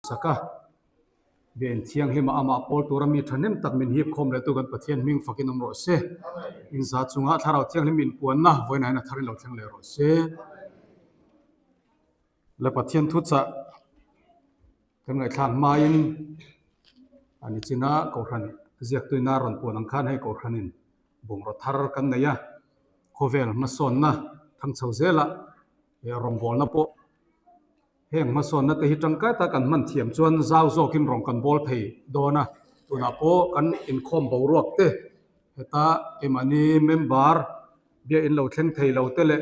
sak a, Biain Thianghlima amah pawl tura mi thahnem tak min hip khawm lehtu kan Pathian hming fakin awm rawh se. Inza chunga Thlarau Thianghlim inpuanna vawiinah hian a tharin lo thleng leh rawh se. La Pathian thuchah kan ngaihthlak hmain a nichina Kohhran ziaktuina rawn puan ang khan hei Kohhranin bungraw thar kan nei a, khawvel hmasawnna thang chho zelah rawngbawlna pawh heng hmasawnna te hi tangkai tak kan hman thiam chuan zau zawkin rawng kan bawl thei dawn a, tunah pawh kan inkhawm boruak te heta keimahni member biakin lo thleng thei lo te leh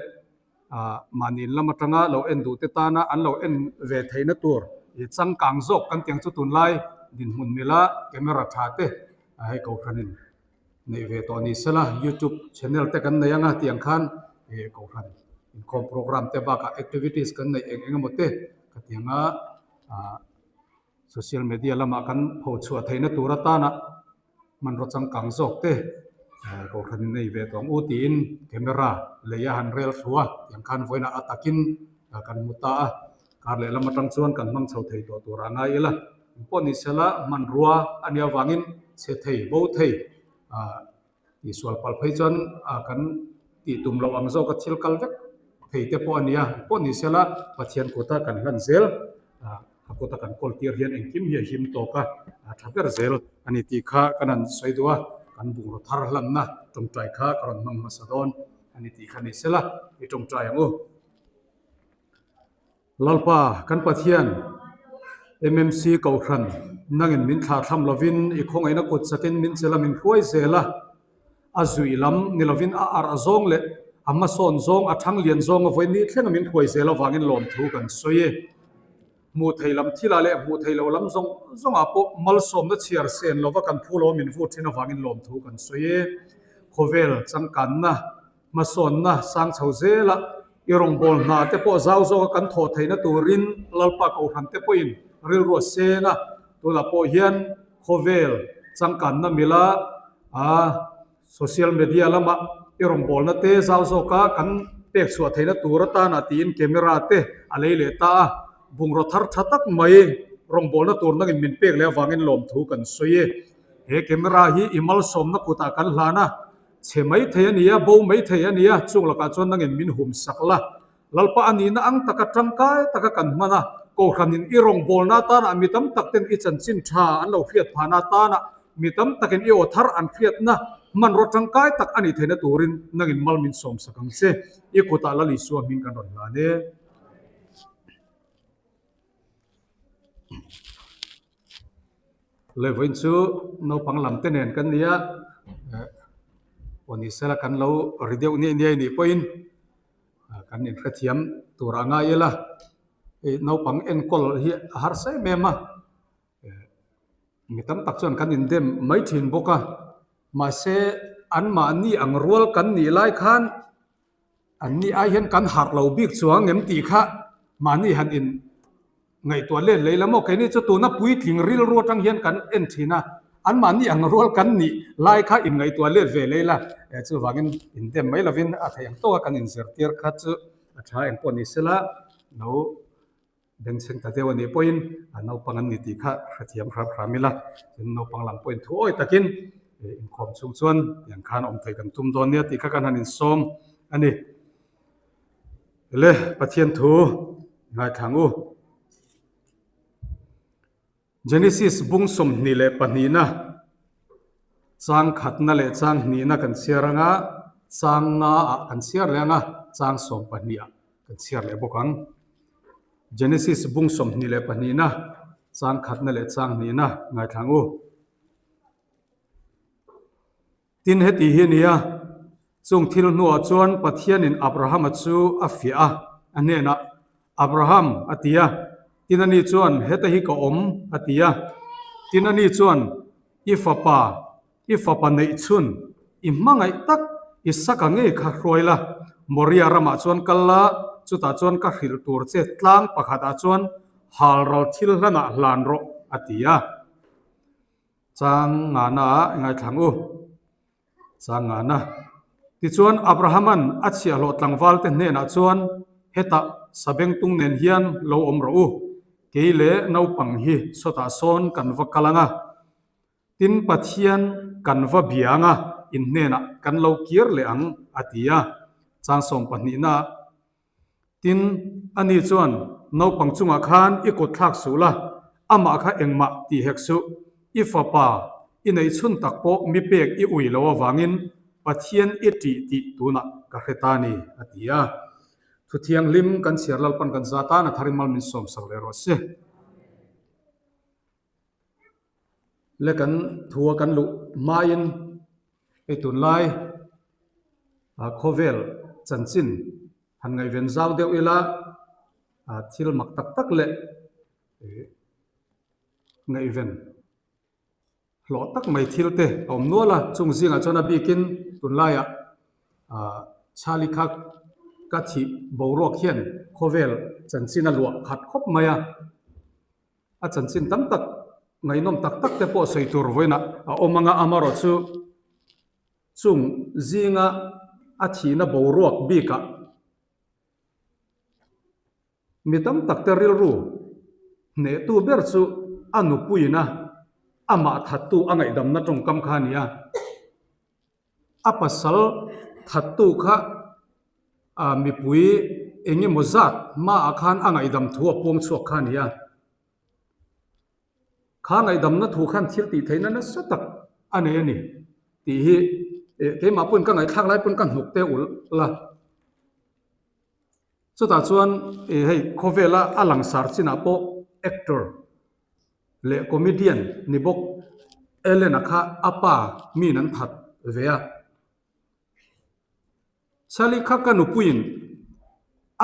ah mahni in lam atanga lo en duh te tana an lo en ve theihna tur ih changkang zawk kan tiang chu tunlai dinhmun mila camera tha te hei kohhranin neih ve tawh ni sela youtube channel te kan nei anga tiang khan ih kohhran inkhawm program te bakah activities kan neih eng eng emaw te ka tianga ah social media lamah kan pho chhuah theihna tur atana hmanraw changkang zawk te kohhran in nei ve tawh ang u tiin camera lei a han rel thlu a tiang khan vawiinah a takin kan hmu ta a kar leh lam atang chuan kan hmang chho thei tawh tur a ngai ila engpawh ni sela hmanrua a nih avangin chhe thei bo thei ah Tihsual palh phei chuan kan tih tum loh ang zawka thil kal vek thei te pawh a nia. Pawh ni sela Pathian kuta kan hlan zel, a kuta kan kawl tir hian engkim hi a him tawk a, a tha ber zel a ni tih kha kan han sawi duh a, kan bungraw thar hlanna tawngtai kha ka rawn hmang hmasa dawn a ni tih kha ni sela i tawngtai ang u. Lalpa, kan Pathian, MMC Kohhran, nangin min thlahthlam lovin i khawngaihna kut chakin min chela min hruai zel a, a zuih lam ni lovin a arh zawng leh a hmasawn zawng, a thang lian zawnga vawi ni thlenga min hruai zel avangin lawmthu kan sawi e. Hmuh thei lam thilah leh hmuh thei lo lam zawng zawngah pawh malsawmna chhiar sen lova kan phu lo min vut thin avangin lawmthu kan sawi e. Khawvel changkanna Hmasawnna sang chho zela i rawngbâwl hna te pawh zau zawka kan thawh theihna turin Lalpa Kohhran te pawhin rilru a seng a, tunah pawh hian khawvel changkanna mila a social media lama i rawngbâwlna te zau zawka kan pek chhuah theihna tur atana tiin camera te a lei leh ta a, bungraw thar tha tak mai rawngbâwlna tur nangin min pek leh avangin lawmthu kan sawi e. He camera hi i malsawmna kutah kan hlan a. Chhe mai thei a nia, bo mai thei a nia, chung lakah chuan nangin min hum sak la. Lalpa a nihna ang taka tangkai taka kan hman a, Kohhranin i rawngbawlna atana mi tam tak ten i chanchin tha an lo hriat phahna atana mi tam takin i aw thar an hriatna hmanraw tangkai tak a nih theihna turin nangin mal min sawm sak ang che. I kutah Lal Isua hming kan rawn hlan e. Levain chu naupang lam te nen kan ni a, aw ni sela kan lo ri deuh niai niai nih pawhin kan inhrethiam tur a ngai ila, hei naupang enkawl hi a harsa em em a, mi tam tak chuan kan indem mai thin bawk a, mahse anmahni ang rual kan nih lai khan Anni ai hian kan harh lo bik chuang em tih kha mahni han in ngaihtuah let lei la maw? Keini chu tuna puitling rilru atang hian kan en thin a, anmahni ang rual kan nih lai kha in ngaihtuah let ve lei la, chuvangin in dem mai lovin a theih ang tawka kan inzirtir kha chu a tha engpawh ni sela lo Bengchheng ta deuh a nih pawhin a naupang an ni tih kha hrethiam hram hram ila, tin naupang lam pawhin thu awi takin inkhawm chhung chuan tiang khan awm theih kan tum dawn nia tih kha kan han insawm a ni. Le Pathian thu ngaithlang u. Genesis bung 22na chang khatna leh chang hnihna kan chhiar anga, chang nga ah kan chhiar leh anga, chang 12 ah kan chhiar leh bawk ang. Genesis bung 22na chang khatna leh chang hnihna ngaithlang u. Tin, heti hi a ni a, chung thil hnuah chuan Pathianin Abrahama chu a fiah a, a hnenah, Abraham, a ti a. Tin, ani chuan, Heta hi ka awm, a ti a. Tin, ani chuan, I fapa, i fapa neih chhun, i hmangaih tak Isaka ngei kha hruai la, Moria ramah chuan kal la, chutah chuan ka hrilh tur che tlang pakhatah chuan halral thil hlanah hlan rawh, a ti a. Chang ngana ah i ngaithlang u. Chang ngana. Tichuan Abrahama'n a chhiahhlawh tlangvalte hnenah chuan, Hetah sabengtung nen hian lo awm rawh u. Kei leh naupang hi sawtah sawn kan va kal ang a, tin Pathian kan va bia ang a, in hnenah kan lo kir leh ang, a ti a. Chang sawm pahnihna Tin, ani chuan, Naupang chungah khan i kut thlak suh la, amah kha engmah tih hek suh. I fapa, i neih chhun tak pawh mi pek i ui lo avangin Pathian i ṭih tih tunah ka hre ta ni, a ti a. Thu thianghlim kan chhiar Lalpan kan za tan a tharin mal min sawmsak leh rawh se. Le kan thua kan luh hmain hei tunlai khawvel chanchin han ngaihven zau deuh ila thil mak tak tak leh ngaihven hlawh tak mai thil te a awm nual a, chung zingah chuan a bikin tunlaiah ah Chali kha ka thih boruak hian khawvel chanchin a luah khat khawp mai a. A chanchin tam tak ngaihnawm tak tak te pawh sawi tur vawiinah a awm ang a, amarawh chu chung zinga a thihna boruak bikah mi tam tak te rilru hnehtu ber chu a nupuiin a amah thattu a ngaihdamna tawngkam kha a ni a. A pasal thattu kha mipui eng emaw zat hmaah khan a ngaihdam thu a puang chhuak kha a ni a. Kha ngaihdamna thu khan thil tih theihna nasa tak a nei a ni tih hi keimah pawhin ka ngaihthlak lai pawn ka hnuk te ulh la. Chutah chuan hei khawvela a langsar chinah pawh actor leh comedian ni bawk Ellen-a kha a pa min an that ve a. Sally kha ka nupuiin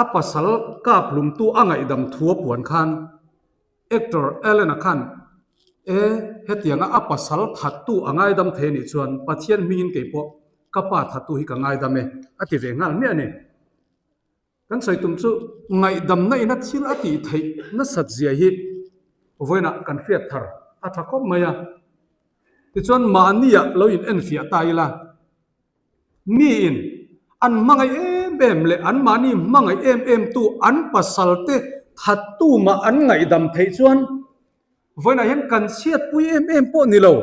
a pasal kap hlumtu a ngaihdam thu a puan khan actor Ellen-a khan e hetianga a pasal thattu a ngaidam thei anih chuan Pathian hmingin kei pawh ka pa thattu hi ka ngaidam e a ti ve nghal miah a ni. Kan sawi tum chu ngaihdamna ina thil a tih theih nasat zia hi vawiinah kan hriat thar a tha khawp mai a. Tichuan mahniah lo in enfiah ta ila, miin an hmangaih em em leh an mahni hmangaih em em tu an pasal te thattu mah an ngaihdam theih chuan vawiinah hian kan chhiatpui em em pawh ni lo.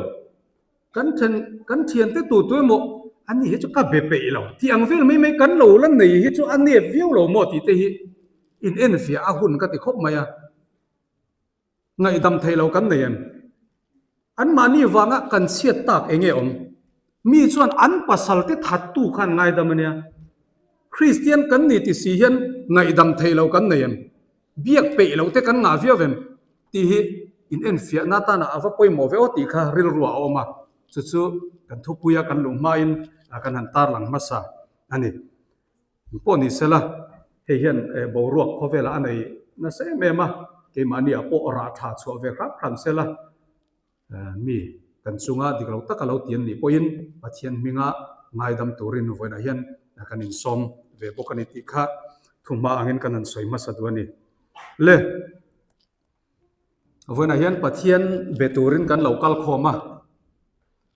Kan then kan thiante tu tu emaw a ni hi chu ka be peih lo tih ang vel mai mai kan lo la nei hi chu a nep viau lo maw tih te hi in enfiah a hun ka ti khawp mai a, ngaihdam thei lo kan nei em? Anmahni vanga kan chhiat tak eng nge awm? Mi chuan an pasal te thattu khan ngaidam a nia, Kristian kan ni ti si hian ngaihdam thei lo kan nei em? Biak peih loh te kan ngah viau em tih hi in enfiahna atana a va pawimawh ve aw tih kha rilru a awm a, chu chu kan thupuia kan luh hmain kan han tarlang hmasa a ni. Pawh ni sela, hei hian boruak khawvelah a nei nasa em em a, keimahniah pawh rah tha chhuah ve hram hram sela. Mi kan chunga dik lo taka lo ti an nih pawhin Pathian hminga ngaidam turin vawiinah hian kan insawm ve bawk a ni tih kha thuhma angin kan han sawi hmasa duh a ni. Le, vawiinah hian Pathian be turin kan lo kal khawm a,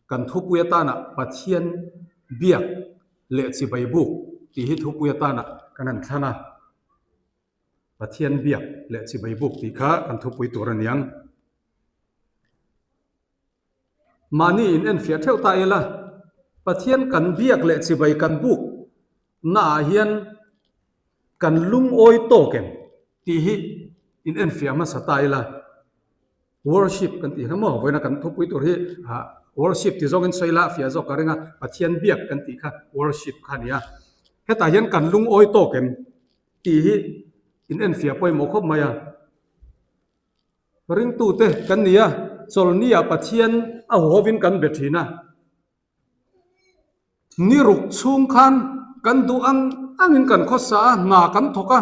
kan thupui atana Pathian biak leh chibai buk tih hi thupui atana kan han thlan a. Pathian biak leh chibai buk tih kha kan thupui tur a niang. Mahni in enfiah theuh ta ila, Pathian kan biak leh chibai kan buk naah hian kan lungawi tawk em tih hi in enfiah hmasa ta ila. Worship kan tih kha maw? Vawiina kan thupui tur hi worship ti zawngin sawi la fiah zawk ka ring a, Pathian biak kan tih kha worship kha a ni a. Hetah hian kan lungawi tawk em tih hi in enfiah pawimawh khawp mai a. Ringtute kan ni a, chawlhniah Pathian a huhovin kan be thin a. Ni ruk chhung khan kan duh ang angin kan khawsa a, hna kan thawk a,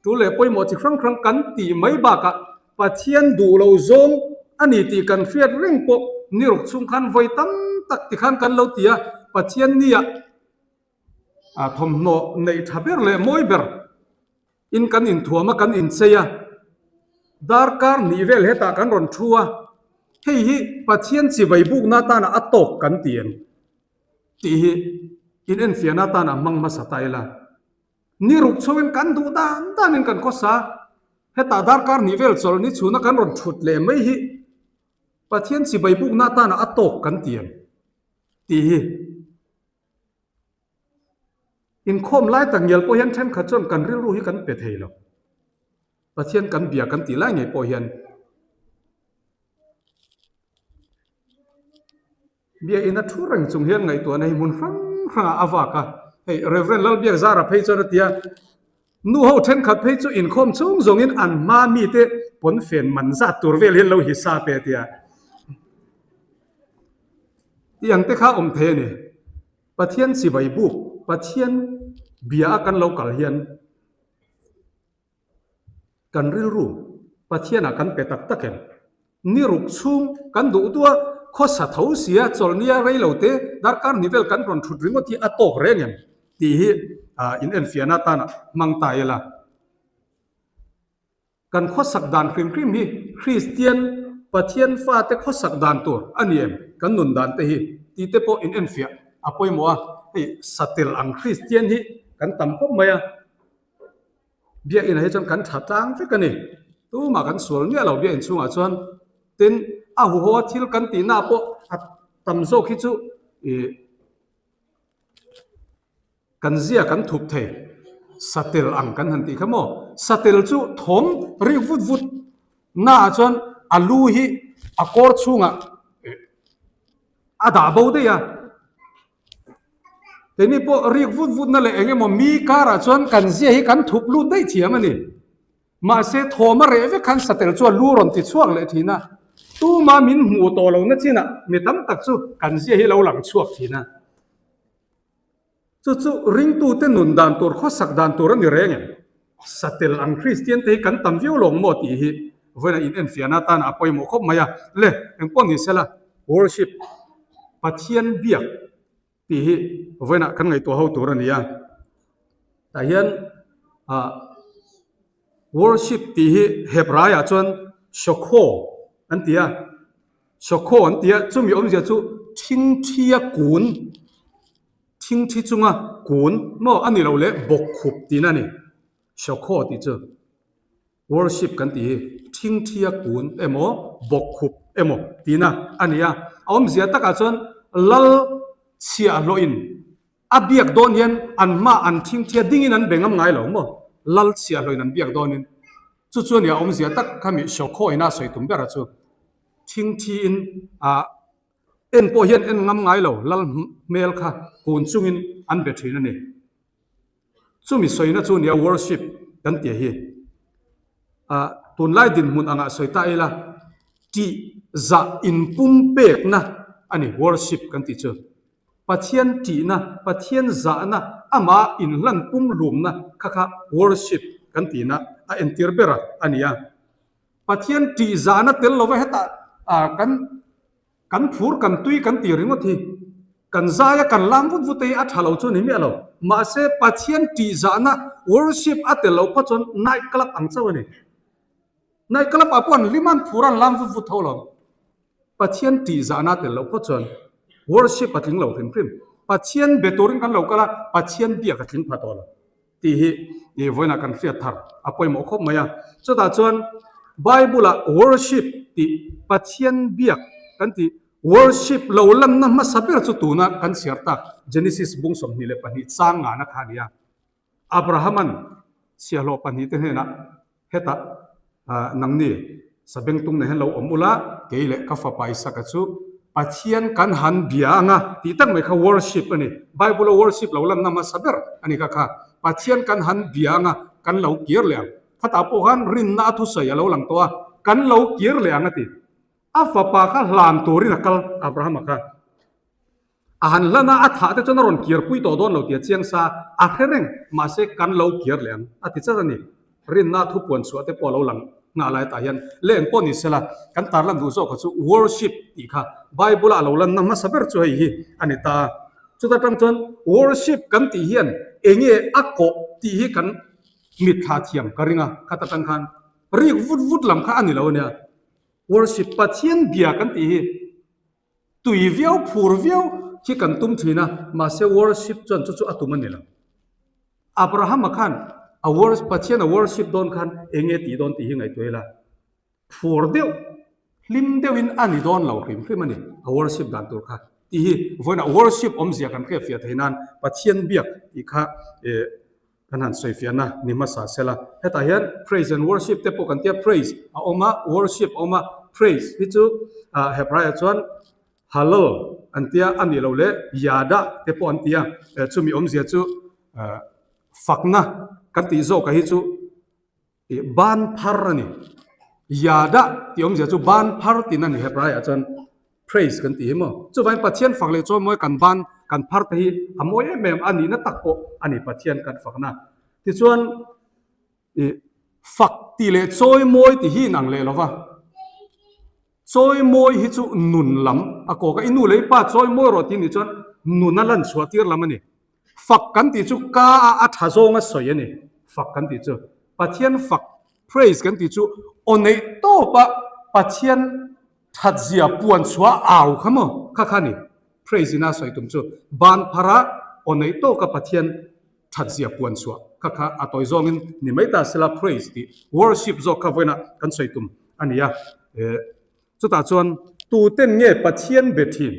tu leh pawimawh chi hrang hrang kan tih mai bakah Pathian duh lo zawng a ni tih kan hriat reng pawh ni ruk chhung khan vawi tam tak ti khan kan lo ti a, Pathian nia thawmhnaw neih tha ber leh mawi ber in kan inthuam a, kan inchei a, darkar hnih vel hetah kan rawn thu a, hei hi Pathian chibai bukna atana a tawk kan ti em tih hi in enfiahna atana hmang hmasa ta ila. Ni ruk chhoin kan duh dan danin kan khawsa. Hetah darkar hnih vel chawlhni chhuna kan rawn thut leh mai hi Pathian chibai bukna atana a tawk kan ti em tih hi inkhawm lai tak ngial pawh hian thenkhat chuan kan rilru hi kan pe thei lo. Pathian kan bia kan tih lai ngei pawh hian Biakinn a thu reng chung hian ngaihtuahna hi hmun hrang hrangah a vak a, hei Rev. Lalbiakzara phei chuan a ti a, nu ho thenkhat phei chu inkhawm chhung zawngin an hma mite pawnfen man zat tur vel hian lo hisap e a ti a, tih ang te kha awm thei a ni. Pathian chibai buk, Pathian bia a kan lo kal hian Kan rilru Pathianah kan pe tak tak em? Ni ruk chhung kan duh duh a, khawsa tho sia chawlhnia rei lo te darkar hnih vel kan rawn thut ringawt hi a tawk reng em? tih hi in enfiahna atana hmang ta ila. Kan khawsak dan hrim hrim hi Kristian Pathian fate khawsak dan tur a ni em? Kan nun dan te hi tih te pawh in enfiah a pawimawh a, hei satel ang Kristian hi kan tam khawp mai a. Biakinn ah hi chuan kan tha tlang vek a ni. Tumah kan sual miah lo biakinn chhungah chuan. Tin, a huho a thil kan tihna ah pawh a tam zawk hi chu ih kan zia kan thup thei. Satel ang kan han tih kha maw? Satel chu thawm rik vut vut naah chuan a lu hi a kawr chhungah a dah bo daih a. Keini pawh rik vut vutna leh eng emaw mi karah chuan kan zia hi kan thup lut daih thiam a ni. Mahse thawm a reh vek khan satel chuan lu rawn ti chhuak leh thin a, tuma min hmuh tawh lohna chinah mi tam tak chu kan zia hi lo lang chhuak thin a. Chu chu ringtute nun dan tur khawsak dan tur a ni reng em? Satel ang Kristian te hi kan tam viau lo ang maw tih hi vawiin a inenfiahna atana a pawimawh khawp mai a. Le, engpawh ni sela worship, Pathian biak tih hi vawiinah kan ngaihtuah ho tur a ni a. Tah hian ah worship tih hi Hebraiah chuan shokho an ti a, shokho an ti a, chumi awmzia chu thingthia kun. Thingthi chunga kun maw a ni lo leh bawkkhup tihna a ni. Shawkhaw tih chu worship kan tih hi thingthia kun emaw bawkkhup emaw tihna a ni a. A awmzia takah chuan lal chhiahhlawhin a biak dawn hian an hma an thingthia dingin an be ngam ngai lo maw? Lal chhiahhlawhin an biak dawnin chu chu a ni a awmzia tak kha mi shawkhaw ina sawi tum berah chu thingthiin ah En pawh hian en ngam ngai lo, lal hmel kha kun chungin an be thin a ni. Chumi sawina chu nia worship kan tih hi. Ah, tunlai dinhmun angah sawi ta ila, tih zah inpumpekna a ni worship kan tih chu. Pathian tihna, Pathian zahna, amah inhlan pumhlumna kha kha worship kan tihna a entir ber a ni a. Pathian tih zahna tel lova hetah ah kan Kan phur kan tui kan ti ringawt hi kan zai a kan lam vut vut te hi a tha lo chu ni miah lo. Mahse Pathian tihzahna worship a tel loh phawt chuan night club ang chauh a ni. Night club ah pawh an hlim a an phur a an lam vut vut tho lo. Pathian tihzahna a tel loh phawt chuan worship a tling lo hrim hrim. Pathian be turin kan lo kal a, Pathian biak a tling pha tawh lo. Tih hi ih vawiinah kan hriat thar a pawimawh khawp mai a. Chutah chuan Bible-ah worship tih Pathian biak kan tih worship lo lanna hmasa ber chu tuna kan chhiar tak Genesis bung 22 chang ngana kha a ni a. Abraham-a'n chhiahhlawh pahnihte hnenah Hetah nangni sabengtung nen hian lo awm ula, kei leh ka fapa Isaka chu Pathian kan han bia ang a tih tak mai kha worship a ni. Bible-a worship lo lanna hmasa ber a ni kha kha. Pathian kan han bia ang a, kan lo kir leh ang. Khatah pawh khan rinna a thusawi a lo lang tawh a, kan lo kir leh ang a ti. A fapa kha hlan turin a kal Abrahama kha. A han hlan a, a thah te chuan a rawn kir pui tawh dawn lo tih a chiang sa, a hre reng, mahse kan lo kir leh ang a ti chat a ni. Rinna thu puan chhuah te pawh a lo lang nghah lai tah hian leh eng pawh ni sela, kan tarlan duh zawk kha chu worship tih kha Bible-a a lo lanna hmasa ber chu hei hi a ni ta a. Chuta tang chuan worship kan tih hian eng nge a kawh tih hi kan mitthla thiam ka ring a, khata tang khan rik vut vut lam kha a ni lo a nia. Worship Pathian bia kan tih hi Tui viau, phur viau hi kan tum thin a, mahse worship chuan chu chu a tum a ni lo. Abrahama khan A worship, Pathian a worship dawn khan eng nge tih dawn tih hi ngaihtuah ila, phur deuh, hlim deuhin a ni dawn lo hrim hrim a ni, a worship dan tur kha. Tih hi vawiinah worship awmzia kan hriatfiah theih nan Pathian biak tih kha eh kan han sawifiahna ni hmasa sela. Hetah hian praise and worship te pawh kan tia, praise a awm a, worship a awm a, praise hi chu ah Hebraiah chuan Hallel an tia a nih loh leh Yada te pawh an tia, chumi awmzia chu fakna kan tih zawkah hi chu ban phar a ni. Yada tih awmzia chu ban phar tihna a ni Hebraiah chuan praise kan tih hi maw. Chuvangin Pathian fak leh chuan mawi kan ban kan phar te hi a mawi em em a nihna tak pawh a ni Pathian kan fakna. Tichuan fak tih leh chawi mawi tih hi inang leh lo va. Chawi mawi hi chu nun lam a kawk a, i nu leh i pa chawi mawi rawh tih nih chuan nun a lan chhuah tir lam a ni. Fak kan tih chu ka a a tha zawng a sawi a ni. Fak kan tih chu Pathian fak, praise, kan tih chu aw neih tawp a Pathian that zia puan chhuah au kha maw kha kha a ni. Praise ina sawi tum chu ban phar a aw neih tawk a Pathian that zia puan chhuah kha kha a tawi zawngin ni mai ta sela praise tih worship zawk kha vawiinah kan sawi tum a ni a. Chutah chuan tuten nge Pathian be thin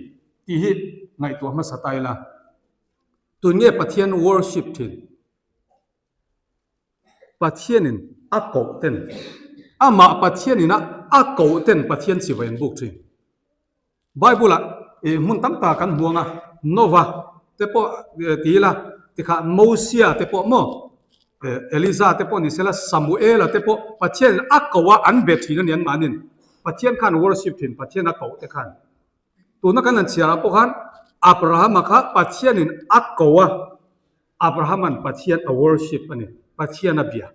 tih hi ngaihtuah hmasa ta ila, tun nge Pathian worship thin? Pathianin a koh ten, amah Pathianin a a koh ten Pathian chibai an buk thin. Bible-ah ih hmun tam tak kan hmu ang a, Nova te pawh ti ila, tikha Mosia te pawh maw, Eliza te pawh ni sela, Samuela te pawh Pathianin a koh a an be thin a ni anmahnin. Pathian khan worship thin, Pathian a koh te khan. Tuna kan han chhiarah pawh khan Abrahama kha Pathianin a koh a, Abrahama'n Pathian a worship a ni, Pathian a bia.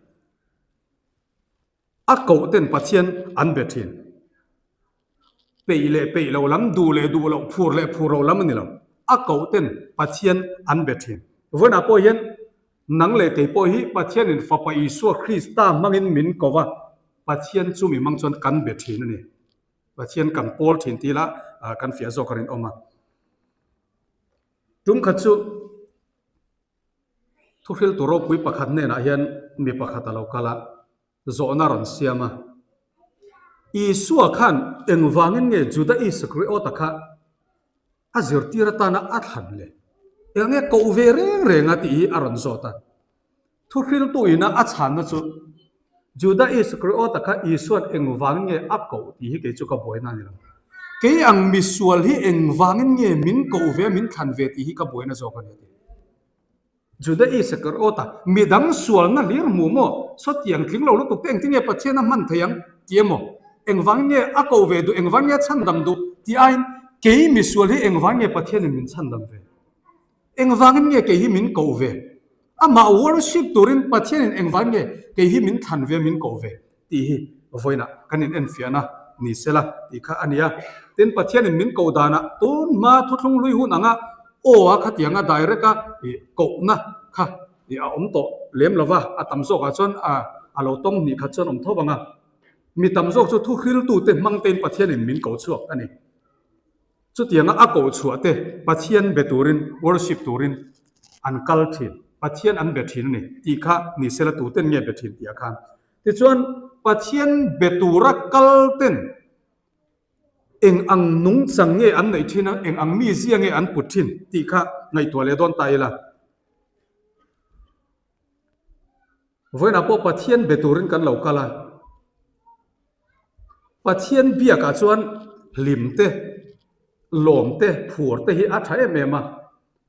A koh ten Pathian an be thin. Peih leh peih lo lam, duh leh duh loh, phur leh phur lo lam a ni lo. A koh ten Pathian an be thin. Vawiinah pawh hian nang leh kei pawh hi Pathianin Fapa Isua Krista hmangin min ko va, Pathian chu mi hmang chuan kan be thin a ni. Pathian kan pawl thin tih lah kan fiah zawk a rinawm a. Tum khat chu Thuhriltu ropui pakhat hnenah hian mi pakhat a lo kal a, zawhna a rawn siam a. Isua khan engvangin nge Juda Isakriota kha a zirtir atana a thlan le? Eng nge koh ve reng reng a tih hi a rawn zawt a. Thuhriltu ina a chhanna chu, Juda Iskariota kha Isua'n engvangin nge a koh tih hi kei chu ka buaina a ni lo. Kei ang misual hi engvangin nge min koh ve a, min thlan ve tih hi ka buaina zawk a ni a ti. Juda Iskariota, midang sualna hlir hmu maw? Sawtiang tling lo lutuk te engtin nge Pathian a hman thei ang ti emaw? Engvangin nge a koh ve duh, engvangin nge a chhandam duh tih aiin kei misual hi engvangin nge Pathianin min chhandam ve? Engvangin nge kei hi min koh ve? Amah worship turin Pathianin engvangin nge kei hi min thlan ve, min koh ve? tih hi vawiinah kan in enfiahna ni sela tih kha a ni a. Tin, Pathianin min koh danah tun hma thuthlung hlui hun anga aw a khatianga direct a kohna kha a awm tawh lem lova, a tam zawkah chuan a lo tawng hnih khat chuan awm tho vang a. Mi tam zawk chu thuhriltute hmang tein Pathianin min ko chhuak a ni. Chutianga a koh chhuah te Pathian be turin, worship turin an kal thin, Pathian an be thin a ni tih kha ni sela tuten nge be thin tih ah khan. Tichuan Pathian be tura kal ten eng ang nungchang nge an neih thin a, eng ang mizia nge an put thin tih kha ngaihtuah leh dawn ta ila. Vawiinah pawh Pathian be turin kan lo kal a. Pathian biakah chuan hlim te, lawm te, phur te hi a tha em em a.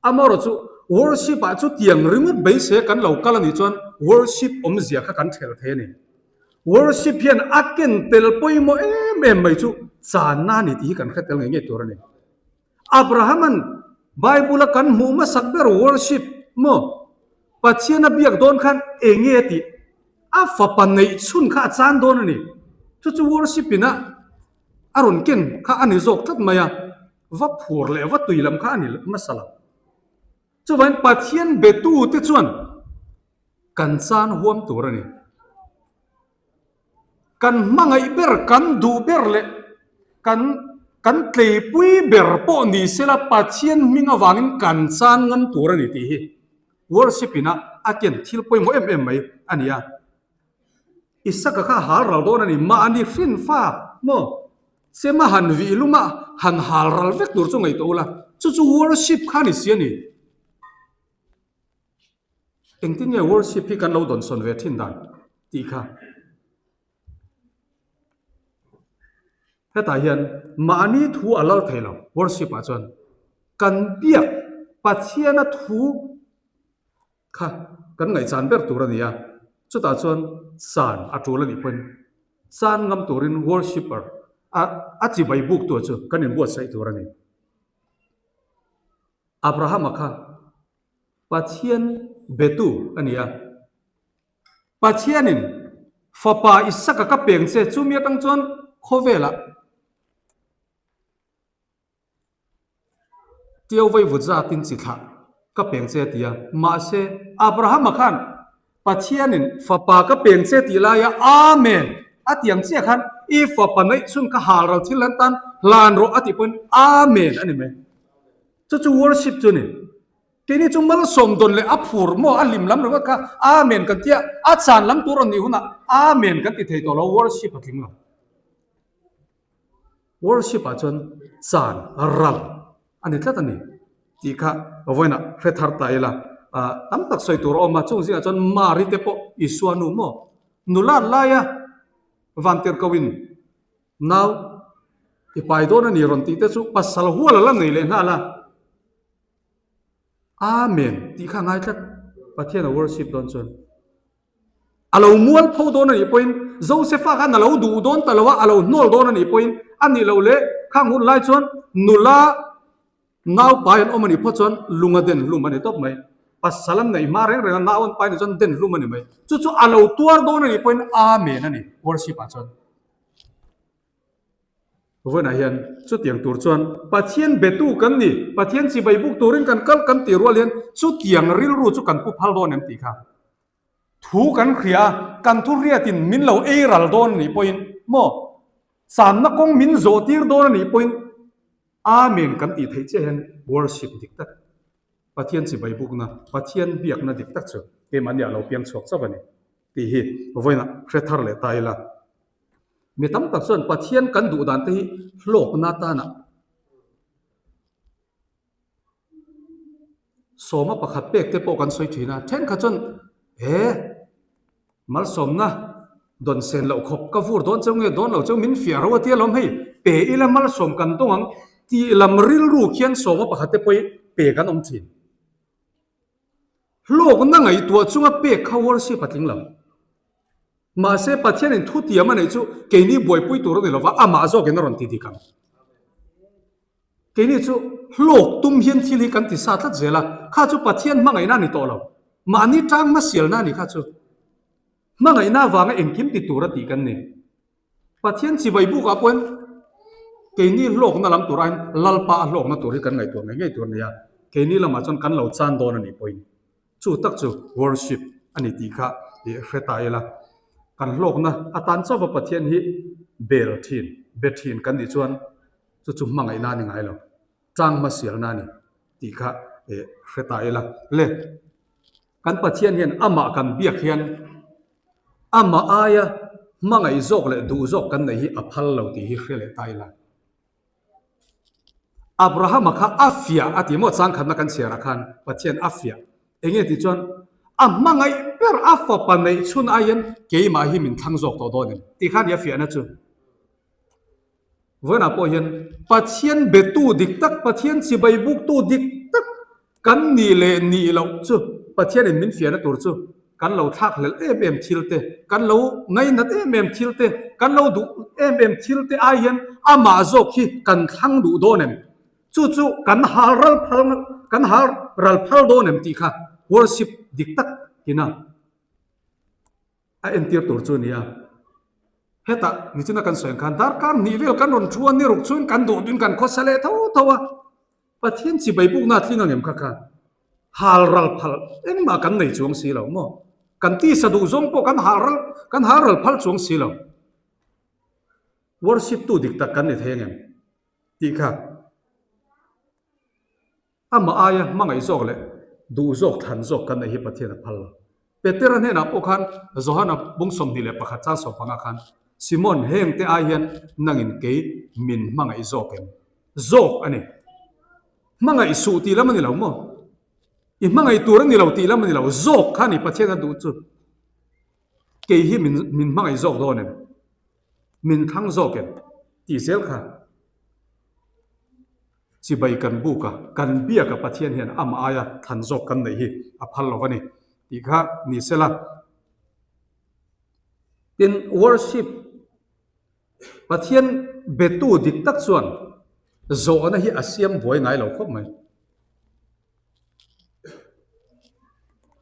Amaherawhchu chu worship ah chutiang ringawt beisei kan lo kal a nih chuan worship awmzia kha kan thelh thei a ni. Worship hian a ken tel pawimawh em em mai chu channa a ni tih hi kan hre tel ngei ngei tur a ni. Abraham-a'n Bible-a kan hmuh hmasak ber worship maw Pathian a biak dawn khan eng nge tih a fapa neih chhun kha a chan dawn a ni. Chu chu worship ina a rawn ken kha a ni zawk tlat mai a, va phur leh va tui lam kha a ni hmasa lo. Chuvangin Pathian betute chuan kan chan huam tur a ni. Kan hmangaih ber, kan duh ber leh kan kan tleipui ber pawh ni sela Pathian hming avangin kan chan ngam tur a ni tih hi. Worship ina a ken thil pawimawh em em mai a ni a. Isaka kha a hal ral dawn a ni. Mahni hrin fa maw? Chema han vih lum a, han hal ral vek tur chu ngaihtuah ula, chu chu worship kha a ni si a ni. Engtin nge worship hi kan lo dawnsawn ve thin dan tih kha. Hetah hian mahni thu a lal thei lo worship ah chuan kan biak Pathiana thu kha kan ngaihchan ber tur a ni a, chutah chuan chan a tul a nih pawhin chan ngam turin worshipper a a chibai buk tu chu kan inbuatsaih tur a ni. Abrahama kha Pathian betu a ni a. Pathianin Fapa Isaka ka peng che chumi atang chuan khawvelah Tiau vaivut zatin chi thlah ka peng che a ti a. Mahse, Abrahama khan Pathianin Fapa ka peng che tih laia Amen a ti ang chiah khan i fapa neih chhun ka hal ral thil an tan hlan rawh a tih pawhin Amen a ni mai. Chu chu worship chu a ni. Keini chu malsawm dawn leh a phur maw a hlim lam ringawt kha Amen kan tia, a chan lam tur rawn nih hunah Amen kan ti thei tawh lo, worship a tling lo. Worship ah chuan chan ral a ni tlat a ni tih kha vawiinah hre thar ta ila, tam tak sawi tur a awm a, chung zingah chuan Mari te pawh Isua nu maw nulat laia vantirhkohin nau i pai dawn a ni rawn tih te chu pasal hual a la nei leh nghal a. Amen tih kha a ngai tlat. Pathian a worship dawn chuan a lo mual pho dawn a nih pawhin Josefa khan a lo duh dawn ta lo a, a lo hnawl dawn a nih pawhin a nih loh leh khang hun lai chuan nula naupai an awm a nih phawt chuan lung a den hlum a ni tawp mai. Pasal an neih hma reng reng a nau an pai nih chuan den hlum a ni mai. Chu chu a lo tuar dawn a nih pawhin Amen a ni worship ah chuan. Vawiinah hian chutiang tur chuan Pathian betu kan ni, Pathian chibai buk turin kan kal kan tih rual hian chutiang rilru chu kan pu phal dawn em tih kha thu kan hria a, kan thu hriatin min lo ei ral dawn a nih pawhin maw channa kawng min zawh tir dawn a nih pawhin Amen kan tih theih chiah hian worship dik tak, Pathian chibai bukna, Pathian biakna dik tak chu keimahni ah lo piang chhuak chauh a ni tih hi vawiinah hre thar leh ta ila. Mi tam tak chuan Pathian kan duh dan te hi hlawkna atana sawma pakhat pek te pawh kan sawi thin a, thenkhat chuan he malsawmna dawn sen loh khawp ka vur dawn cheu nge dawn lo cheu min fiah ro a tia lawm hei pe ila malsawm kan dawng ang tih lam rilru khian sawma pakhat te pawh hi pe kan awm thin. Hlawkna ngaihtuah chunga pek kha worship a tling lo. Mahse, Pathianin thutiam a neih chu keini buaipui tur a ni lova, amah zawkin a rawn ti dik ang. Keini chu hlawk tum hian thil hi kan ti sa tlat zel a, kha chu Pathian hmangaihna a ni tawh lo. Mahni tang hmasialna a ni kha chu. Hmangaihna avanga engkim ti tur a tih kan ni. Pathian chibai bukah pawhin keini hlawkna lam tur aiin Lalpa a hlawkna tur hi kan ngaihtuah ngei ngei tur a ni a, keini lamah chuan kan lo chan dawn a nih pawhin. Chu tak chu worship a ni tih kha i hre ta ila, kan hlawkna atan chauha Pathian hi bel thin, be thin kan nih chuan chu chu hmangaihna a ni ngai lo, tang hmasialna a ni tih kha i hre ta ila. Le, kan Pathian hian amah kan biak hian amah aia hmangaih zawk leh duh zawk kan neih hi a phal lo tih hi hre leh ta ila. Abrahama kha a fiah a ti maw? Changkhatna kan chhiarah khan Pathian a fiah. Enge tih chuan a hmangaih ber a fapa neih chhun aiin keimah hi min thlang zawk tawh dawn em tih kha a ni a fiahna chu. Vawiinah pawh hian Pathian betu dik tak, Pathian chibai buktu dik tak kan nih leh nih loh chu Pathianin min fiahna tur chu kan lo thlak hlelh em em thil te, kan lo ngainat em em thil te, kan lo duh em em thil te ai hian amah zawk hi kan thlang duh dawn em? Chu chu kan hal ral phal kan hal ral phal dawn em tih kha worship dik tak ina a entir tur chu a ni a. Hetah nichina kan sawi ang khan darkar hnih vel kan rawn thu a ni ruk chuan kan duh duhin kan khawsa leh tho tho a. Pathian chibai bukna a tling ang em kha kha? Hal ral phal engmah kan nei chuang si lo maw? Kan tisa duh zawng pawh kan hal ral kan hal ral phal chuang si lo. Worship tu dik tak kan ni thei ang em? Tih kha amah aia hmangaih zawk leh. Duh zawk thlan zawk kan neih hi Pathian a phal lo. Petera hnenah pawh khan Johana bung 21 chang 15 khan, Simon, hengte ai hian nangin kei min hmangaih zawk em? Zawk a ni. Hmangaih suh tih lam a ni lo maw? I hmangaih tur a ni lo tih lam a ni lo. Zawk kha a ni Pathian a duh chu. Kei hi min min hmangaih zawk dawn em? Min thlang zawk em? Tih zel kha. Chibai kan buk a, kan biak a Pathian hian amah aia thlan zawk kan neih hi a phal lo a ni tih kha ni sela. Tin, worship Pathian betu dik tak chuan zawhna hi a siam buai ngai lo khawp mai.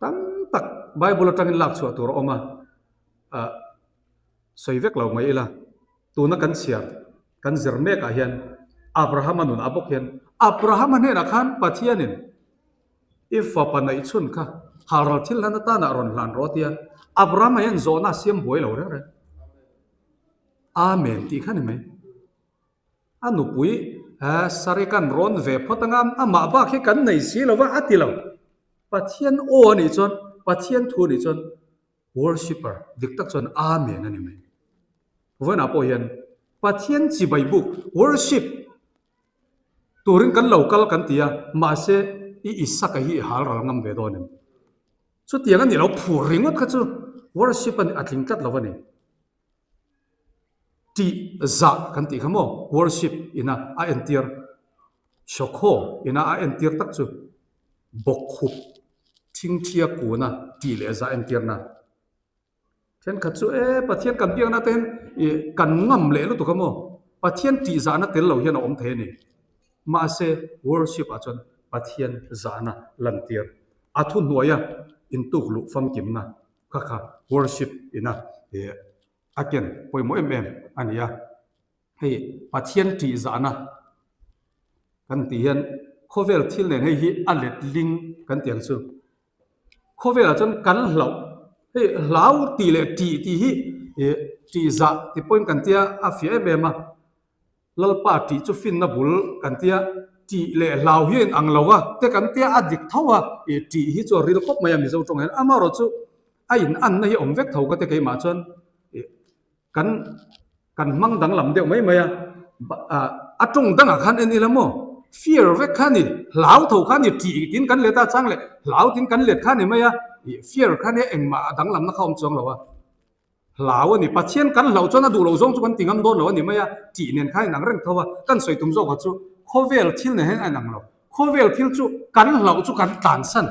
Tam tak Bible atangin lak chhuah tur a awm a, ah sawi vek lo mai ila. Tuna kan chhiar, kan zir mek ah hian Abrahama nun ah bawk hian Abrahama hnenah khan Pathianin i fapa neih chhun kha halral thil hlan atan ah rawn hlan rawh tia Abrahama hian zawhna a siam buai lo reng reng. Amen tih kha ni mai. A nupui Sari kan rawn ve phawt anga amah bak hi kan nei si lo va a ti lo. Pathian aw a nih chuan, Pathian thu a nih chuan Worshipper dik tak chuan Amen a ni mai. Vawiinah pawh hian Pathian chibai buk, worship, turin kan lo kal kan ti a, mahse i Isaka hi i hal ral ngam ve dawn em? Chutiang a ni lo, phur ringawt kha chu worship a ni, a tling tlat lo a ni. Tih zah kan tih kha maw worship ina a entir Shawkhaw ina a entir tak chu bawkkhup thingthia kuna tih leh zah entirna. Thenkhat chu e Pathian kan biakna te hian ih kan ngam leh lutuk a maw Pathian tih zahna tel lo hian a awm thei a ni. Mahse worship ah chuan Pathian zahna lantir a thuhnuaia intukluh famkimna kha kha worship ina ih a ken pawimawh em em a ni a. Hei Pathian tih zahna kan tih hian khawvel thil nen hei hi a let ling kan tih ang chu. Khawvelah chuan kan hlauh hei hlau tih leh tih tih hi ih tih zah ti pawhin kan tia a fiah em em a. Lalpa tih chu finna bul kan tia tih leh hlau hi a inang lo a te kan tia a dik tho a ih tih hi chu a ril khawp mai a Mizo tawngah hian amaherawhchu a inanna hi a awm vek tho ka ti keimah chuan ih Kan kan hmang danglam deuh mai mai a, a tawng dangah khan en ila maw? Fear vek kha a ni, hlau tho kha a ni, tih tin kan let a chang leh hlau tin kan let kha a ni mai a, ih fear kha nia engmah a danglamna kha a awm chuang lo a, hlau a ni. Pathian kan hlauh chuan a duh loh zawng chu kan ti ngam dawn lo a ni mai a, tih nen khan a inang reng tho a, kan sawi tum zawkah chu khawvel thil nen hian a inang lo, khawvel thil chu kan hlauh chu kan tlansan,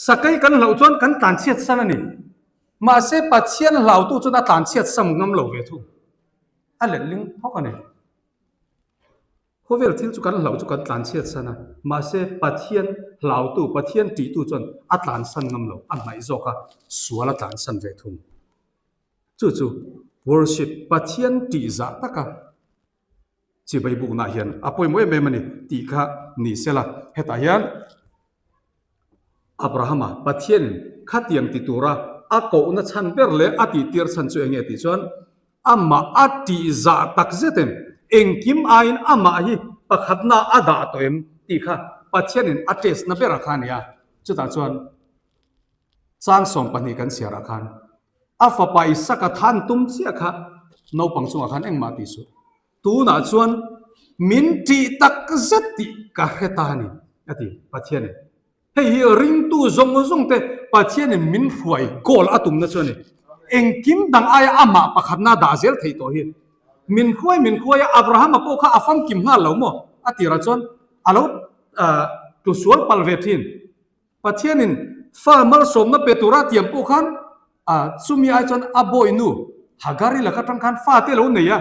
sakei kan hlauh chuan kan tlanchhiatsan a ni. Mahse Pathian hlautu chuan a tlanchhiat sam ngam lo ve thung. A letling phawk a ni. Khawvel thil chu kan hlauh chu kan tlanchhiat san a, mahse Pathian hlautu, Pathian tihtu chuan a tlansan ngam lo, a hnaih zawk a, sual a tlansan ve thung. Chu chu worship, Pathian tihzah taka chibai bukna hian a pawimawh em em a ni tih kha ni sela. Hetah hian Abrahama Pathianin khatiang ti tura a kohna chhan ber leh a tihtir chhan chu enge tih chuan amah a tihzah tak zet em, engkim aiin amah hi pakhatna a dah tawh em tih kha Pathianin a test na berah kha a ni a. Chutah chuan chang 12 kan chhiarah khan A fapa Isaka than tum chiah kha naupang chungah khan engmah tih suh. Tunah chuan min tih tak zet tih ka hre ta a ni, a ti Pathianin. Hei hi ringtu zawng zawng te Pathianin min hruai goal a tumna chu a ni. Engkim dang aia amah pakhatna dah zel theih tawh hi. Min hruai min hruai a, Abrahama pawh kha a famkim nghal lo maw? A tirah chuan a lo tlusual palh ve thin. Pathianin fa malsawmna pe tura tiam pawh khan a chumi ai chuan a bawinu Hagari laka atang khan fate lo nei a,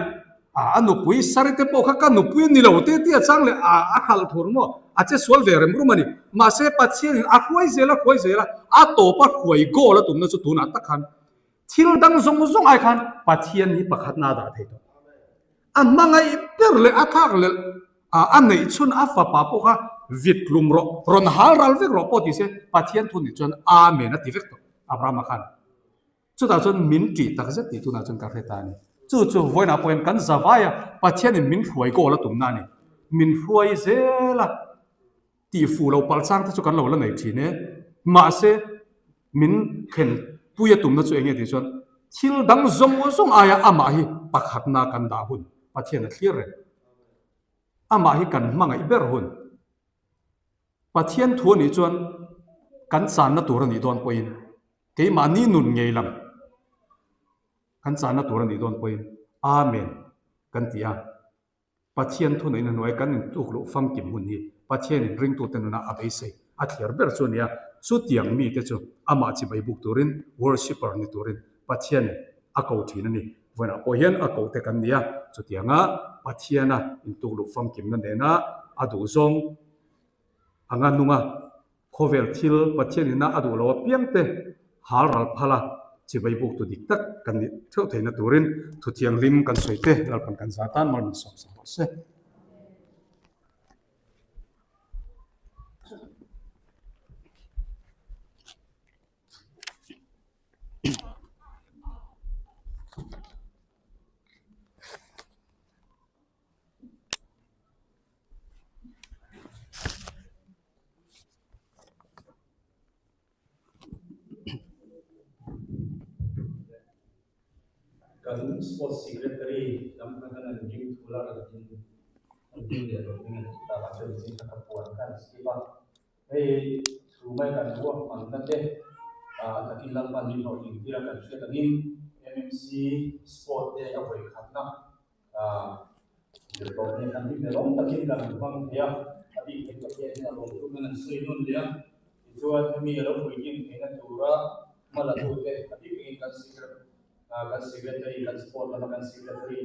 a nupui Sari te pawh kha ka nupui a ni lo te tia chang leh a a hralh thur maw a che sual ve rem rum a ni. Mahse Pathianin a hruai zel a hruai zel a, a tawp a hruai goal a tumna chu tunah tak khan thil dang zawng zawng ai khan Pathian hi pakhatna a dah thei tawh. A hmangaih ber leh a thlak leh a neih chhun a fapa pawh kha vit hlum rawh, rawn hal ral vek rawh pawh ti se Pathian thu nih chuan Amen a ti vek tawh Abrahama khan. Chutah chuan min ṭih tak zet tih tunah chuan ka hre ta a ni. Chu chu vawiinah pawhin kan zavai a, Pathianin min hruai goal a tumna a ni. Min hruai zel a, tih fuh lo palh chang te chu kan lo la nei thin e. Mahse, min thlen pui a tumna chu eng nge tih chuan thil dang zawng zawng aia amah hi pakhatna kan dah hun Pathian a thlir reng. Amah hi kan hmangaih ber hun. Pathian thu a nih chuan kan channa tur a nih dawn pawhin keimahni nun ngei lam kan channa tur a nih dawn pawhin Amen kan ti a. Pathian thuneihna hnuai kan intuk luh famkim hun hi Pathianin ringtute nuna a beisei a thliar ber chu a ni a, chutiang mite chu amah chibai buk turin, worshipper ni turin Pathianin a ko thin a ni. Vawiinah pawh hian a kohte kan ni a, chutianga Pathiana intuk luh famkimna nena a duhzawng anga nunga Khawvel thil Pathian ina a duh lo apiang te hal ral phal a, chibai buk tu dik tak kan nih theuh theihna turin thu thianghlim kan sawi te Lalpan kan zah tan mal min sawm sak rawh se. Kan Sports Secretary lam kha kan an ring thu la rawn din an ding leh lo ding an tih takah chuan zing kha ka puan kha an skip a. Hei thu mai kan ruahmanna te a takin Lalpan min hlawhtling tir a kan hriat angin MMC Sport te a vawi khatna Zirtawp hi kan hlim awm takin kan han hmang thei a, a bik thei Pathian hian a lawm tum nan an sawi nawn leh a, tichuan hemi a lo puitlin theihna tura hma la tute a bik takin kan kan secretary, kan sport lama kan secretary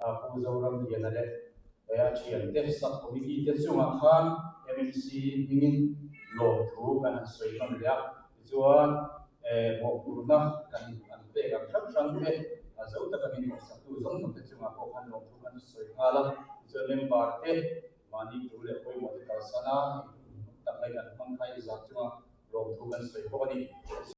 Pu Zoram Liana leh a thiante sub committee te chungah khan MMC hmingin lawmthu kan han sawi nawn leh a, tichuan mawhphurhna kan an pek ang hrang hrang te zo taka min hmuhsaktu zawng zawng te chungah pawh khan lawmthu kan sawi nghal a, tichuan member te mahni tu leh pawimawh te kalsan a, tak mai kan hmang kha i zah chunga lawmthu kan sawi bawk a ni.